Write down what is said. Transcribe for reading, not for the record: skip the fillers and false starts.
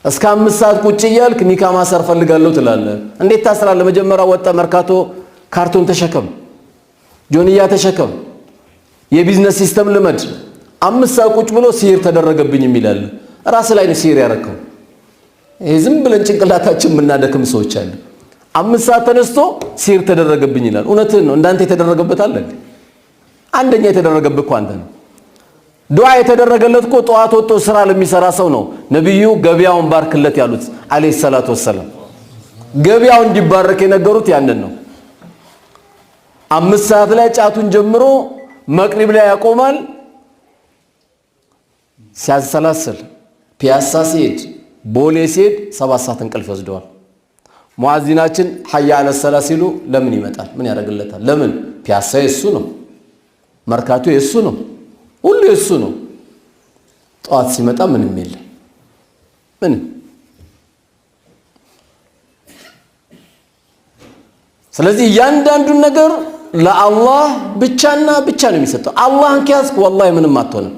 እስከ 5 ሰዓት ቁጭ እያልክ ኒካ ማሰር ፈልጋለሁ ትላለህ። እንዴት ታስራለህ? መጀመሪያ ወጣ መርካቶ ካርቶን ተሸከም፣ ጆንያ ተሸከም፣ የ business system ልመድ። 5 ሰዓት ቁጭ ብሎ ሲሂር ተደረገብኝ የሚላል ራስ ላይ ነው ሲሂር ያረከው። ይሄ ዝም ብለን ጭንቅላታችን የምናደክም ሰዎች አለ። 5 ሰዓት ተነስቶ ሲሂር ተደረገብኝ ይላል። እውነትህን ነው። እንዳንተ የተደረገበት አለ? አንደኛ የተደረገብህ እኮ አንተ ነው። ዱዓ የተደረገለት እኮ ጠዋት ወጥቶ ስራ ለሚሰራ ሰው ነው። ነቢዩ ገበያውን ባርክለት ያሉት عليه الصلاة والسلام። ገበያው እንዲባረክ የነገሩት ያንን ነው። 5 ሰዓት ላይ ጫቱን ጀምሮ መቅሪብ ላይ ያቆማል። ሲያሰላስል ፒያሳ ሲሄድ፣ ቦሌ ሲሄድ 7 ሰዓት እንቅልፍ ይወስደዋል። ሙአዚናችን حي على الصلاة ሲሉ ለምን ይመጣል? ምን ያደርግለታል? ለምን? ፒያሳ የሱ ነው፣ መርካቶ የሱ ነው፣ ሁሉ የሱ ነው። ጠዋት ሲመጣ ምንም የለም፣ ምንም። ስለዚህ እያንዳንዱን ነገር ለአላህ ብቻና ብቻ ነው የሚሰጠው። አላህን ከያዝክ ወላሂ ምንም አትሆንም።